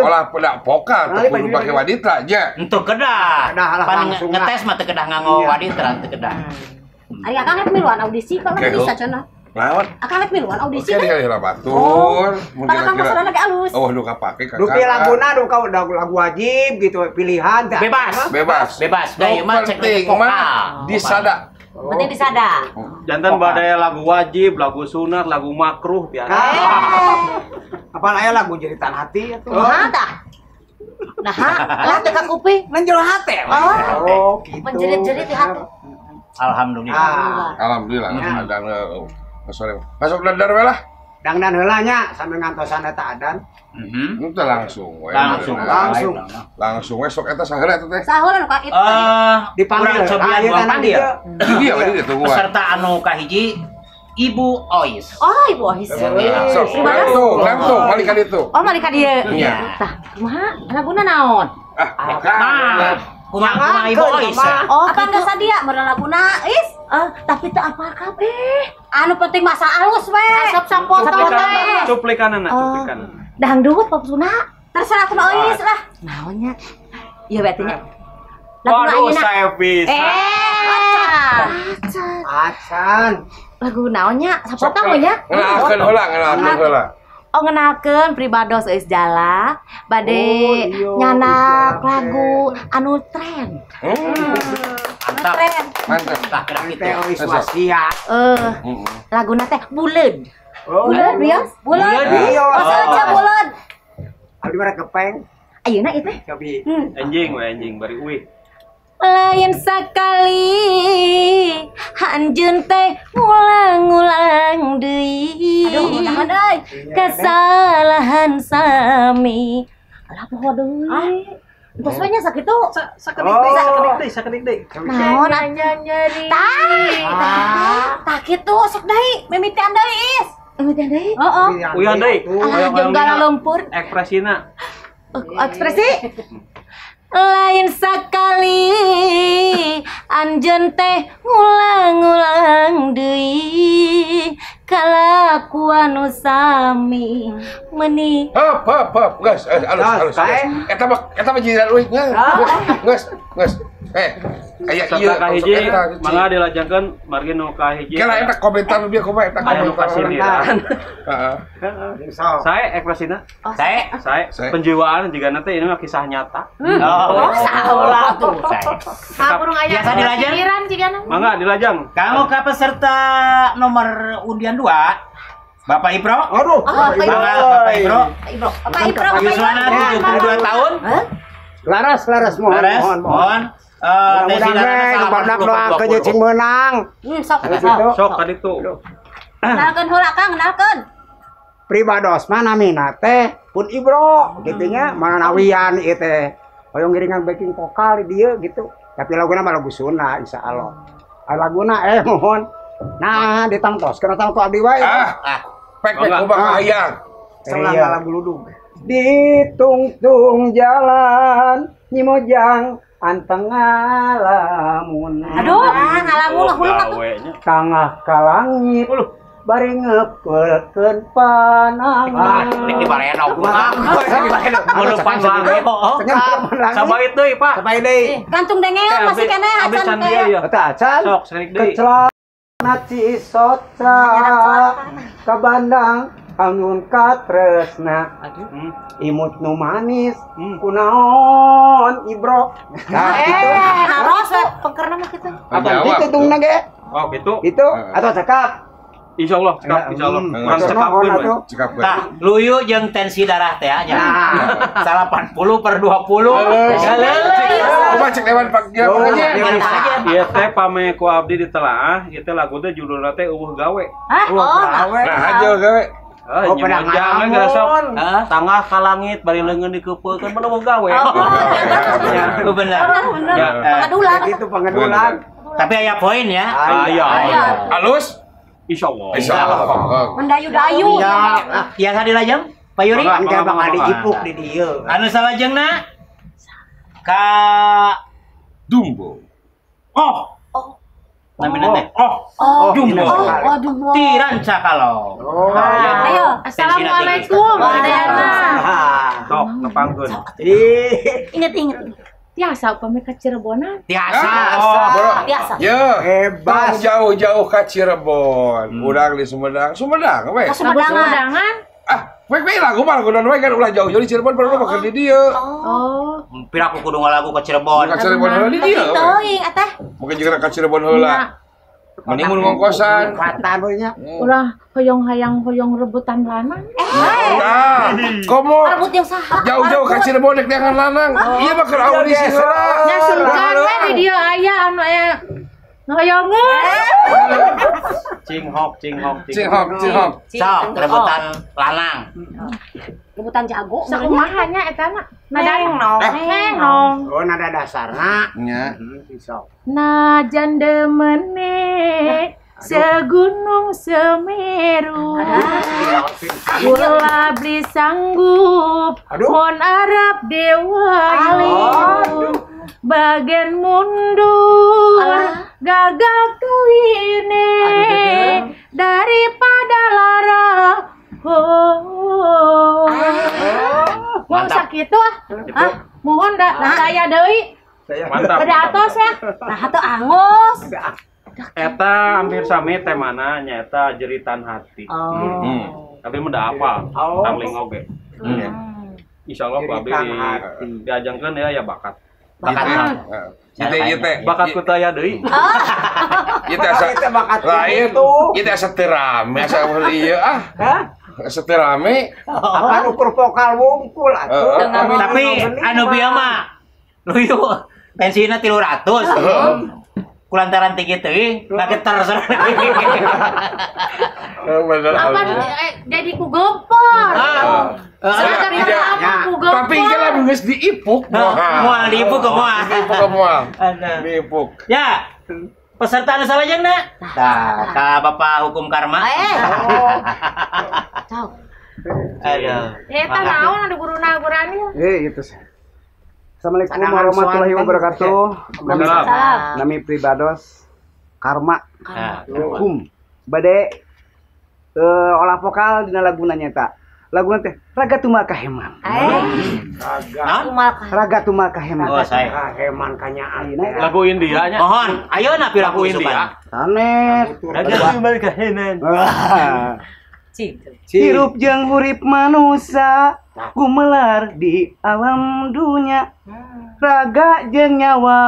olah pedak pokal teu kudu pake waditra nya. Henteu kedah. Pan ngetes mah teu kedah nganggo waditra teu kedah. Ari akang rek miluan audisi kalau bisa cenah. Naon? Akang rek miluan audisi kan. Oke, heula batur. Mun kira-kira lagi alus. Oh, nu kapake kakak. Dupi laguna duka lagu wajib gitu pilihan. Bebas. Bebas. Bebas. Da ieu mah cek pokal. Disada. Penting disada. Jantan badai lagu wajib, lagu sunat, lagu makruh biasa. Apaan aya lagu jeritan hati atuh. Kumaha tah? Nah, lah teu ka kuping. Nan jero hate. Oh, gitu. Menjerit-jerit di hati. Alhamdulillah. Alhamdulillah ada sore. Masuk dadar we lah. Dangdan heula nya sambil ngantosan eta adan. Heeh. Teu langsung we. Langsung. Langsung we sok eta saheula eta teh. Saheula nu ka itu. Dipanggil cobian panggil. Iya, di dieu tungguan. Peserta anu kahiji Ibu Ois. Oh, Ibu Ois. Sok, langsung balik ka ditu. Oh, balik ka dieu. Iya. Tah, kumaha? Laguna naon? Ah, kumaha Ibu Ois. Oh, apa geus sadia meureun laguna Is? Tapi teu apal kabeh. Anu penting masa alus we. Asap sapotong teh. Cuplikanana, cuplikan. Dangdut pop Sunda. Terserah kumaha Ois lah. Naonnya? Ieu berarti nya. Laguna ayeuna. Waduh, saya bisa. Acan. Lagu naonnya? Sapotong we nya. Ngenalkeun heula, ngenalkeun heula. Oh, ngenalkeun pribados Euis Jala bade nyanak lagu anu tren. Mantap. Mantap. Tah gerak kitu. Ois wasiat. Laguna teh buleud. Buleud bios? Buleud. Oh, saja buleud. Abdi mah kepeng. Ayeuna ieu teh. Cobi. Anjing we anjing bari uih. Lain sakali anjeun teh ngulang-ngulang deui. Aduh, tahan euy. Kesalahan sami. Alah poho deui. Entos we nya sakitu. Sakedik deui, sakedik deui. Naon nyeri. Tah. Tah kitu sok deui, mimitian deui Is. Mimitian deui? Heeh. Uyan deui. Alah jeung galeumpur. Ekspresina. Ekspresi? Lain sakali anjeun teh ngulang-ngulang deui kalakuan nu sami meuni hop hop hop geus alus alus eta mah jiran euy geus geus aya ieu kahiji mangga dilajengkeun margi nu kahiji kela eta komentar bieu kumaha eta komentar kasiniran heeh sae ekspresina sae sae penjiwaan jigana teh ini mah kisah nyata. Oh, salah tuh. Biasa dilajang. Mangga dilajang. Kamu ke peserta nomor undian 2, Bapak Ibro. Aduh. Bapak Ibro. Bapak Ibro. Yuswana 72 tahun. Laras, laras mohon mohon. Mudah-mudahan badak doakeun cing meunang. Sok sok ka ditu. Kenalkeun heula Kang, kenalkeun. Pribados mah namina teh pun Ibro kitu nya manawian ieu teh. Hoyong ngiringan backing vokal di dieu gitu. Tapi laguna mah lagu Sunda insyaallah. Laguna mohon. Nah, ditangtoskeun atawa ku abdi wae. Ah. Pek pek kumaha hayang. Senang lagu ludug. Ditungtung jalan nyimojang anteng ngalamun. Aduh, ngalamun huluk atuh. Tangah ka langit. Bari ngepeulkeun panangan. Nek di barenog. Melupan langit. Sabait deui, Pak. Sabait deui. Gantung dengeun masih keneh acan teh. Eta acan. Sok sarik deui. Kecelana Cisoca ka Bandang angun katresna. Imut nu manis kunaon Ibro. Nah, gitu. Naros pengkerna mah kitu. Apa kitu tungna ge? Oh, kitu. Kitu atau cekap. Insyaallah, cekap insyaallah. Kurang cekapkeun we. Cekapkeun. Tah, luyu jeung tensi darah teh nya. 80/20. Kumaha cek dewan Pak Gia pengajian. Ieu teh pame ku abdi ditelaah, ieu teh lagu teh judulna teh eueuh gawe. Hah? Oh, gawe. Nah, hajo gawe. Oh, pernah ngalamun. Tangah ka langit bari leungeun dikeupeulkeun mun eueuh gawe. Oh, bener. Pangadulan. Itu pangadulan. Tapi aya poin ya. Aya. Alus. Insyaallah. Insyaallah. Mendayu-dayu. Tiasa dilajeng, Pak Yuri? Engke bakal diipuk di dieu. Anu salajengna ka Dumbo. Oh. Oh. Namina teh. Oh. Dumbo. Oh, Dumbo. Ti Rancakalong. Ayo. Assalamualaikum. Sok nepangkeun. Ingat-ingat. Tiasa upami ka Cirebonan. Tiasa. Tiasa. Ye, hebat. Jauh-jauh ka Cirebon. Urang di Sumedang. Sumedang we. Sumedangan. Ah, we we lagu mah lagu we kan ulah jauh-jauh di Cirebon baru mah di dieu. Oh. Piraku kudu ngalagu ka Cirebon. Ka Cirebon heula di dieu. Teuing atuh. Mungkin juga ka Cirebon heula. Mending mun ngongkosan. Katan we nya. Ulah hoyong hayang hoyong rebutan lanang. Nah, komo rebut yang saha? Jauh-jauh ka Cirebon dek neangan lanang. Ieu mah keur audisi heula. Nya surga we di dieu aya anu aya Hoyongeun. Cinghok cinghok cinghok cinghok. Sok rebutan lanang. Rebutan jago. Sakumaha nya eta na? Nada nong. Nong. Oh nada dasarna. Nya. Sok. Najan demene segunung Semeru. Kula beli sanggup mon Arab dewa. Bagian mundur gagal kawine daripada lara. Oh. Mau sakit ah. Mohon da saya deui. Mantap. Beda atos ya. Nah atuh angos. Eta hampir sami temana nyaeta jeritan hati. Tapi mah da apa? Tangling oge. Insyaallah ku abdi diajangkeun ya ya bakat. Bakat. Ieu bakat ku taya deui. Ieu teh asa lain. Ieu teh asa teu rame asa ieu ah. Hah? Asa teu rame. Apan ukur vokal wungkul atuh. Tapi anu bieu mah luyu pensiunna 300. Kulantaran tinggi teuing ngageter apa jadi ku gempor. Tapi ieu lamun geus diipuk moal diipuk moal. Diipuk moal. Diipuk. Ya. Peserta anu salajengna. Tah, ka Bapak Hukum Karma. Aduh. Eta naon anu guruna gurani? Gitu sih. Assalamualaikum warahmatullahi wabarakatuh. Nami pribados Karma. Hukum. Bade olah vokal dina laguna nyata. Laguna teh Raga Tumal Kaheman. Raga Tumal Kaheman. Oh, saya. Kaheman kanyaan. Lagu India nya. Mohon, ayeuna piraku India. Sanes. Raga Tumal Kaheman. Hirup jeung hurip manusa gumelar di alam dunya. Raga jeung nyawa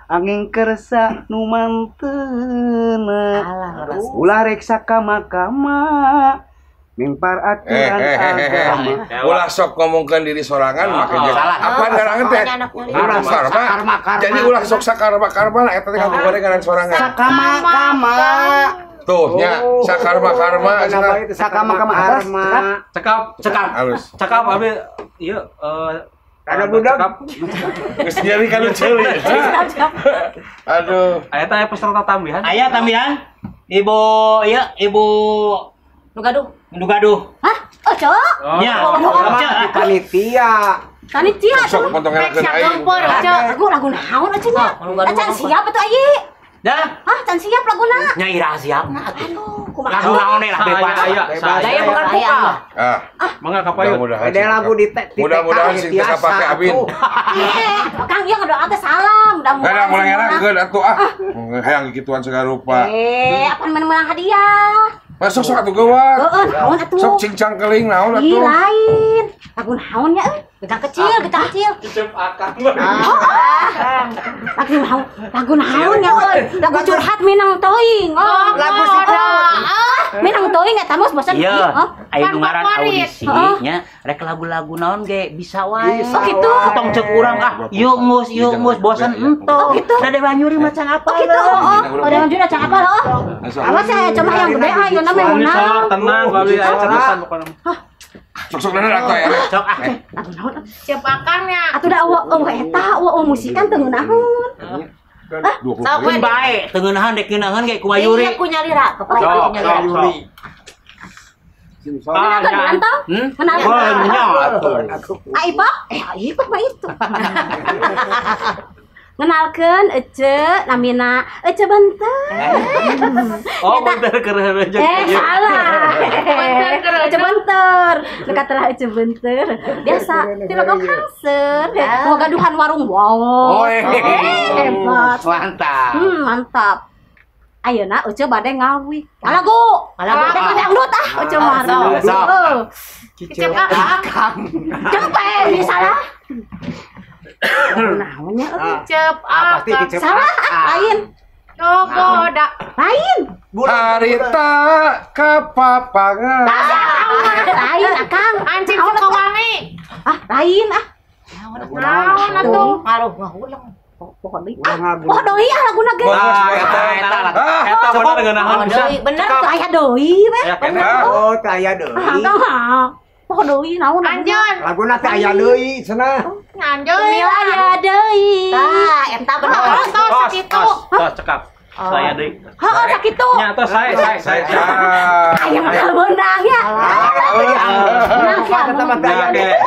angin kersa nu manteuna. Ulah rek sakama-kama mingpar aturan agama. Ulah sok ngomongkeun diri sorangan make jeung apa ngaranna teh? Ulah karma. Jadi ulah sok sakarma-karma eta teh kabugoreun ngaran sorangan. Sakama-kama. Tuh nya sakarma-karma sakama-kama karma. Cekap cekap halus. Cekap abdi ieu kada budak. Geus nyeri ka nu ceuli. Aduh. Aya teh peserta tambihan. Aya tambihan. Ibu ieu ibu nu gaduh. Nu gaduh. Hah? Oh, cok. Nya. Panitia. Panitia. Sok potongan aing. Lagu naon atuh nya? Acan siap atuh ayi. Dah? Hah, can siap laguna? Nya ira siapna atuh. Kumaha? Lagu naon lah bebas. Daya bukan vokal. Ah. Mangga ka payun. Ada lagu di mudah-mudahan sing teu kapake Abin. Kang ieu ngadoa teh salam, mudah-mudahan. Kada mulai ngerakeun atuh ah. Hayang kikituan segala rupa. Apan menang hadiah. Masuk sok atuh geuwat. Heeh, naon atuh? Sok cincang keling naon atuh? Ih, lain. Lagu naon nya euy? Getang kecil, getang kecil. Cecep akang. Lagu naon? Lagu naon nya euy? Lagu curhat minang teuing. Oh, lagu si minang teuing eta mah bosan. Iya, aya nu ngaran audisi nya rek lagu-lagu naon ge bisa wae. Oh kitu. Tong ceuk urang ah, ieu geus bosan entong. Oh kitu. Da Dewan Juri macan apa? Oh kitu, heeh. Oh Dewan Juri macan apa heeh. Awas saya cuma yang gede ayeuna mah menang. Tenang, abdi aya catatan pokona. Sok-sok bener atuh ya. Sok ah. Lagu naon? Siap akangnya. Atuh da eueuh eta, eueuh musikan teu ngeunaheun. Sok we bae, teu ngeunaheun dek ngeunaheun ge kumaha Yuri. Iya ku nyalira, Sok sok. Menangkan antong? Menang. Banyak atuh. Aipok? Aipok mah itu. Ngenalkeun Ece namina Ece Benter. Oh, Benter keur aja. Salah. Ece Benter. Dekat telah Ece Benter. Biasa tilogok hangser. Mau gaduhan warung. Wow. Hebat. Mantap. Mantap. Ayeuna Ece bade ngawi. Lagu. Lagu teh dangdut ah Ece mah. Sok. Cicep akang. Cempe ini salah. Naonnya Cicep akang. Salah lain. Cogoda. Lain. Harita kapapangan. Lain akang. Anjing Sukawangi. Ah, lain ah. Naon atuh? Ngaruh ngahuleng. Poho deui. Poho deui ah laguna ge. Eta eta bener ngeunahan pisan. Bener teu aya deui we. Oh, teu aya deui. Poho deui naon anjeun. Laguna teh aya deui cenah. Anjeun aya deui. Tah, eta bener. Tos sakitu. Tos cekap. Saya deui. Heeh, sakitu. Nya tos saya. Aya mah beunang ya. Menang ya.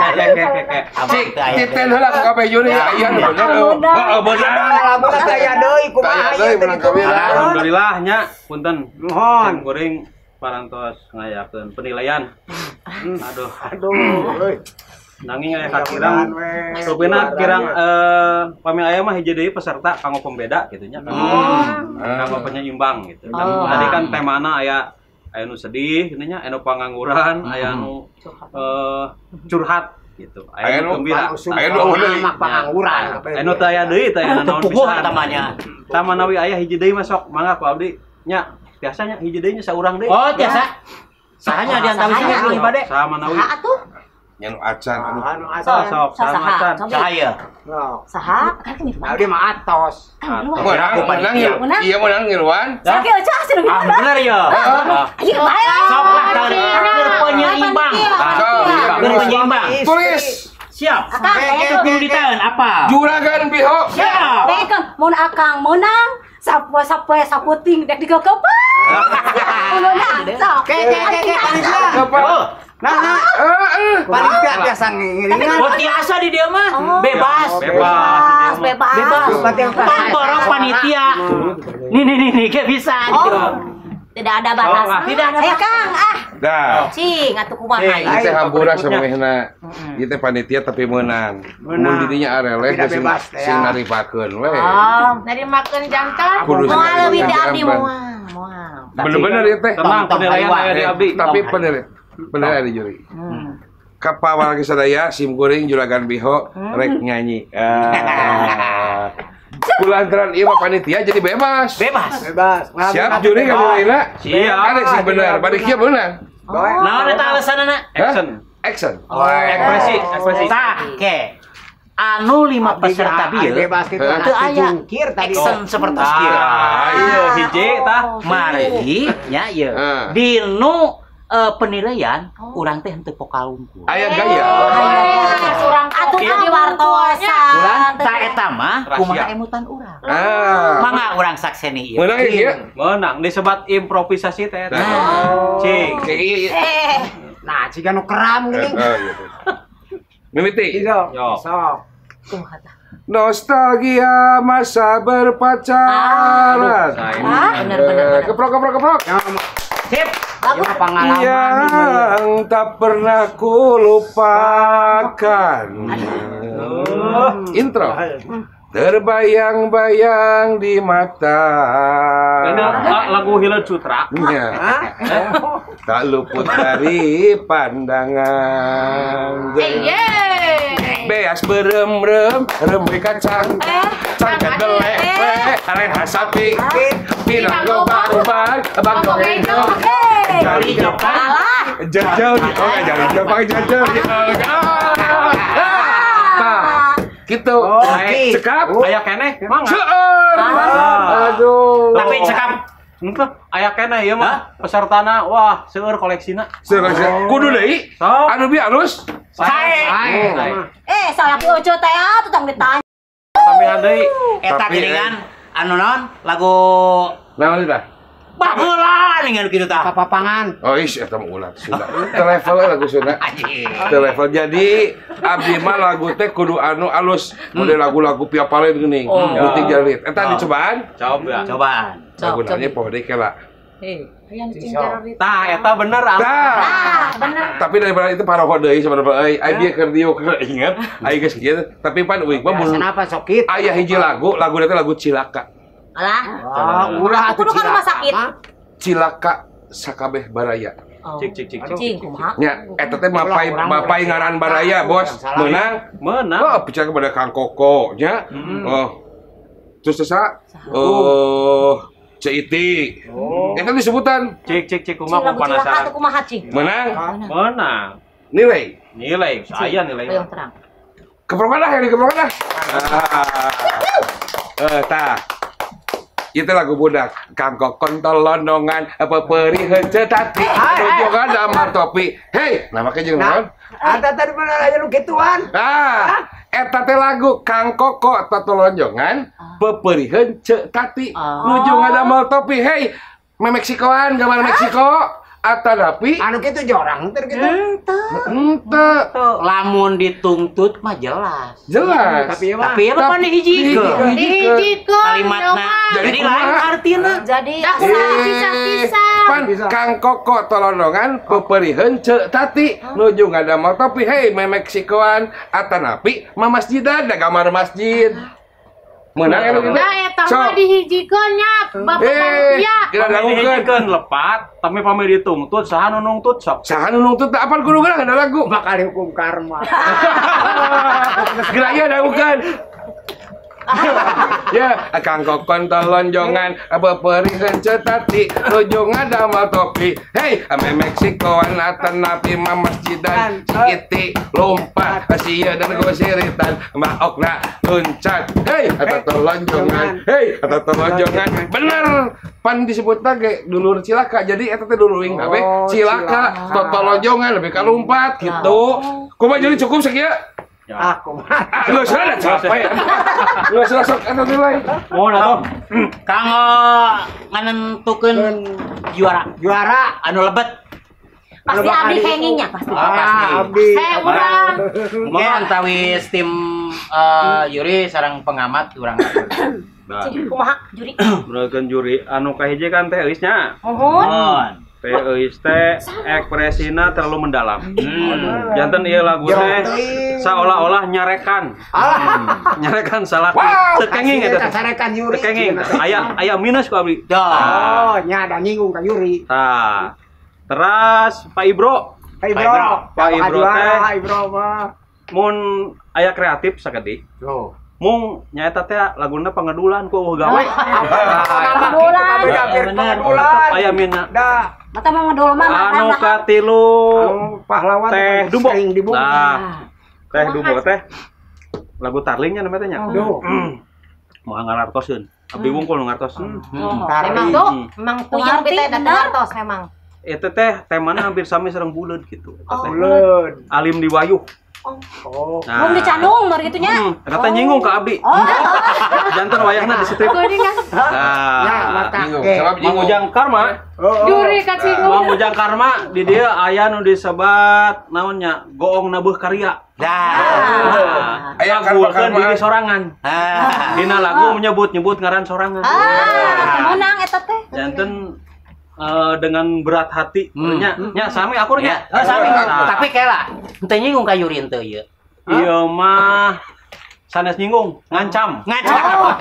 Cik, titen heula ku kabeh juri aya nu bener. Heeh, bener. Laguna teh aya deui kumaha ieu teh kitu. Alhamdulillah nya punten. Nuhun. Kuring parantos ngayakeun penilaian. Aduh. Aduh. Nanging aya kakirang. Rupina kirang pami aya mah hiji deui peserta kanggo pembeda kitu nya. Kanggo penyeimbang gitu. Tadi kan temana aya anu sedih kitu nya, anu pangangguran, aya anu curhat gitu. Aya nu gembira, aya nu pangangguran, anu teu aya deui teh aya naon pisan. Tamanya. Tah manawi aya hiji deui mah sok mangga ku abdi nya. Biasanya hiji deui nya saurang deui. Oh, tiasa. Sahanya di antawisna nu bade. Saha manawi. Saha atuh? Nya nu acan anu. Sok saha acan. Saha ieu? Saha? Kan mirip. Abdi mah atos. Menang ieu. Iya menang ngiluan. Saha ge eueuh cenah Ah bener ieu. Ayo bae. Sok lah keur penyeimbang. Keur penyeimbang. Tulis. Siap. Kudu ditaeun apa? Juragan Biho. Siap. Bae mun akang meunang sapoe saputing dek digegepan. Meunang. Sok. Ke panitia. Nah, panitia biasa ngiringan. Oh, tiasa di dia mah. Bebas. Bebas. Bebas. Borong panitia. Nih kayak bisa gitu. Tidak ada batas. Tidak ada. Eh Kang, ah. Dah. Cing atuh kumaha ieu teh hampura samemehna. Ieu teh panitia tapi meunang. Mun didinya areleh sing naripakeun we. Oh, narimakeun jantan. Moal leuwih ti abdi moal. Moal. Bener-bener ieu teh. Tenang penilaian aya di abdi. Tapi penilaian di juri. Kapawal sadaya sim kuring Juragan Biho rek nyanyi. Kulantaran ieu mah panitia jadi bebas. Bebas. Siap juri ka nilaina? Siap. Ada sing bener, bari kieu beunang. Naon eta alasanana? Action. Ekspresi. Tah, ke. Anu 5 peserta bieu bebas kitu. Teu aya action sapertos kieu. Ieu hiji tah. Margi nya ieu. Dinu penilaian urang teh henteu vokal unggul. Aya gaya. Atuh di wartosan. Tah eta mah kumaha emutan urang. Mangga urang sakseni ieu. Meunang ieu. Meunang disebat improvisasi teh eta. Cing. Nah, jiga nu keram geuning. Mimiti. Sok. Kumaha tah? Nostalgia masa berpacaran. Bener. Keprok. Sip. Bagus. Pengalaman yang tak pernah ku lupakan. Intro. Terbayang-bayang di mata. Ini lagu Hileud Sutra. Tak luput dari pandangan. Beas berem-rem, rem kacang, cangkat delek, aleha sapi, pinang gobang, bang dongeng, jari Jepang, jajal, jari Jepang, jajal, gitu. Cekap, aya keneh, mangga. Aduh. Tapi cekap. Henteu, aya keneh ieu mah pesertana, wah, seueur koleksina. Seueur koleksina. Kudu deui. Anu bi alus. Sae. Salah ki ojo teh atuh tong ditanya. Tambahan deui. Eta geuningan anu naon lagu naon eta? Baheula ningan kitu tah. Papapangan. Oh, is eta mah ulah Sunda. Teu level lagu Sunda. Teu level. Jadi abdi mah lagu teh kudu anu alus, model lagu-lagu piapalen geuning. Leutik jarit. Eta dicobaan? Coba. Cobaan. Lagu naonnya poho deui kela. Tah eta bener. Tah bener. Tapi daripada itu paroho deui sabarapa euy. Ai bieu keur dieu keur inget, ai geus kieu. Tapi pan uing mah mun kenapa sok kitu. Aya hiji lagu, lagu teh lagu Cilaka. Alah. Ulah atuh kudu ka rumah sakit. Cilaka sakabeh baraya. Cik cik. Cing kumaha? Nya eta teh mapai ngaran baraya, Bos. Meunang? Meunang. Oh, bicara kepada Kang Koko nya. Oh. Terus sesa oh Citi. Eta disebutan. Cik cik kumaha ku penasaran. Kumaha cing? Menang? Menang. Nilai? Nilai, saya nilai. Hoyong terang. Keprokan lah, ini keprokan lah. Tah. Itu lagu budak. Kang Kokon tolondongan peperih heunceu tati. Tujuan damar topi. Hei, nama ke jeung naon? Eta tadi mana aya nu kituan. Ah, eta teh lagu Kang Koko tolonjongan peperih heunceu tati. Nuju ngadamel topi. Hei, Meksikoan, gambar Meksiko. Atanapi anu kitu jorang teh kitu. Henteu. Lamun dituntut mah jelas. Jelas. Tapi mah pan dihijikeun. Dihijikeun kalimatna. Jadi lain artina. Jadi bisa-bisa. Pan Kang Koko tolondongan peperiheun ceu tati nuju ngadamel topi. Hei, Meksikoan atanapi ma masjidan da gambar masjid. Menang eta gitu. Da eta mah dihijikeun nya Bapak panitia. Dihijikeun lepat, tapi pami dituntut saha nu nungtut sok. Saha nu nungtut apaan kudu geura ada lagu. Bakal hukum karma. Geura ieu dangukeun. Ya, Kang Kokon tolonjongan peperiheun ceu tati nuju ngadamel topi. Hei, ame Meksikoan atanapi ma masjidan si Iti lompat sieun dan gosiritan maokna loncat. Hei, eta tolonjongan. Hei, eta tolonjongan. Bener, pan disebutna ge dulur cilaka. Jadi eta teh dulur wing kabeh cilaka, tolonjongan lebih ka lompat gitu. Kumaha jadi cukup sakieu? Aku mah. Geus lah capek. Geus lah sok eta nilai. Mohon atuh. Kang nganentukeun juara. Juara anu lebet. Pasti abdi kengingnya pasti. Oh, pasti. Abdi. Hei urang. Mungkin antawis tim juri sareng pengamat urang. Kumaha juri? Menurutkeun juri anu kahiji kan teh Euis nya. Muhun. Teh Euis teh ekspresina terlalu mendalam. Janten ieu lagu teh seolah-olah nyarekan. Nyarekan salah. Teu kenging eta. Sarekan Yuri. Teu kenging. Aya minus ku abdi. Oh, nya ada nyinggung ka Yuri. Tah. Teras Pak Ibro. Pak Ibro. Pak Ibro teh Ibro mah mun aya kreatif sakedik. Oh. Mung nyaeta teh laguna pangedulan ku eueuh gawe. Pangedulan. Aya mina. Da. Mata mah ngedul mah anu katilu pahlawan teh Dumbo. Nah, teh Dumbo teh lagu tarlingnya namanya teh nya. Moal ngarartoseun. Abdi wungkul nu ngartos. Memang tuh, memang puyeng teh da ngartos memang. Eta teh temana hampir sami sareng buleud gitu. Buleud. Alim diwayuh. Oh. Nah. Mun dicandung mah kitu nya. Eta nyinggung ka abdi. Oh. Janten wayahna di strip. Nah, ya mata. Mang Ujang Karma. Juri kacinggung. Mang Ujang Karma di dieu aya nu disebat naon nya goong nabuh karya. Nah. Aya karma diri sorangan. Dina lagu menyebut-nyebut ngaran sorangan. Ah, menang eta teh. Janten dengan berat hati, nya sami akur nya. Sami. Tapi kela, henteu nyinggung ka Yuri henteu ieu. Ieu mah sanes nyinggung, ngancam. Ngancam.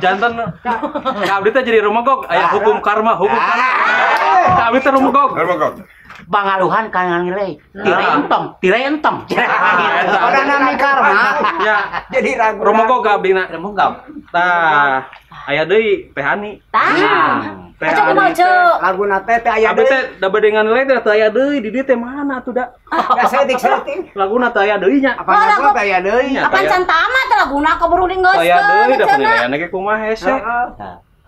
Janten ka abdi teh jadi rumegog, aya hukum karma, hukum karma. Ka abdi teh rumegog. Rumegog. Pangaruhan ka nilai, tirai entong, tirai entong. Pada nami karma. Ya, jadi ragu. Rumegog ka abdina. Rumegog. Tah, aya deui Teh Hani. Tah. Aco kumaha ceu? Laguna teh teh aya deui. Abdi teh da bade nganilai teh teu aya deui di dieu teh mana atuh da? Da saeutik-saeutik. Laguna teu aya deui nya. Apa laguna teh aya deui? Apan can tamat laguna keburu Teu aya deui da dingeuskeun penilaianna ge kumaha hese.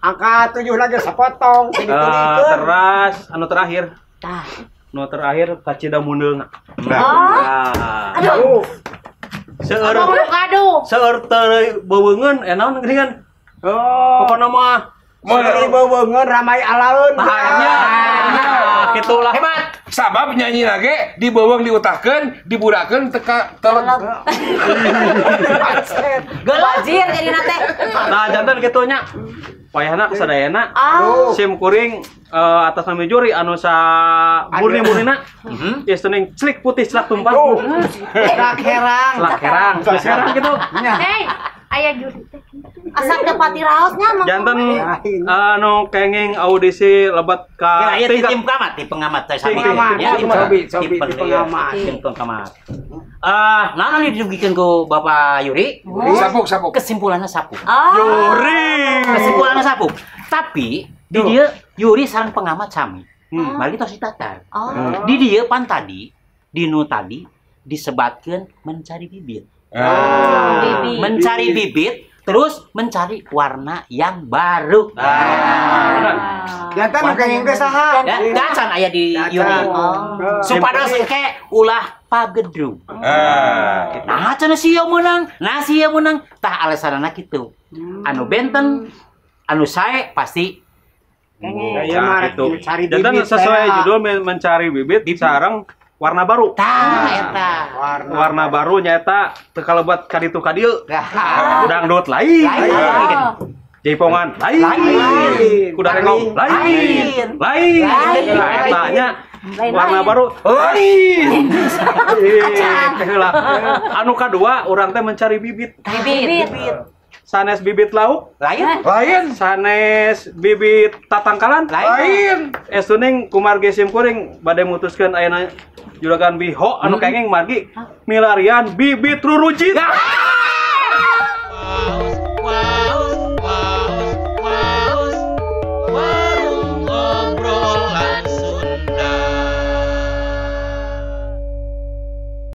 Angka 7 lagi sapotong teras anu terakhir. Tah. Nu terakhir kacida mundeulna. Nah. Aduh. Seueur seueur teu beuweungeun naon geuningan. Oh. Pokona mah Meuli beuweungeun ramai alaeun. Nah, gitulah. Hebat. Sabab nyanyi lage dibeuweung diutahkeun, diburakeun teka teleg. Wajir jadina teh. Nah, janten kitu nya. Wayahna kasadayana. Sim kuring atas nama juri anu sa murni-murnina. Geus teuning celik putih celak tumpah. Celak herang. Celak herang. Celak herang kitu. Hei, aya juri teh. Asa teu pati raosnya mah. Janten anu kenging audisi lebat ka tingkat tim pengamat, tim pengamat teh sami. Ya, tim pengamat. Tim pengamat. Nah anu didugikeun ku Bapak Yuri. Sapuk, sapuk. Kesimpulannya sapuk. Yuri. Kesimpulannya sapuk. Tapi di dia Yuri sareng pengamat sami. Mari kita ditatar. Di dia pan tadi, di nu tadi disebatkeun mencari bibit. Mencari bibit, terus mencari warna yang baru. Jantan nu kenging teh saha? Dacan aya di unit. Supados engke ulah pagedrug. Nah, cenah sia meunang, nah sia meunang, tah alasanana kitu. Anu benten, anu sae pasti nah, gitu. Jantan sesuai judul mencari bibit sareng warna baru. Tah eta. Warna baru nyaeta teu kalebat ka ditu ka dieu. Dangdut lain. Jaipongan lain. Kuda rengong lain. Lain. Nah, eta nya warna baru lain. Heula. Anu kadua urang teh mencari bibit. Bibit. Sanes bibit lauk lain. Lain. Sanes bibit tatangkalan lain. Estuning kumargi sim kuring bade mutuskeun ayeuna juragan biho anu kenging margi milarian bibit rurujit.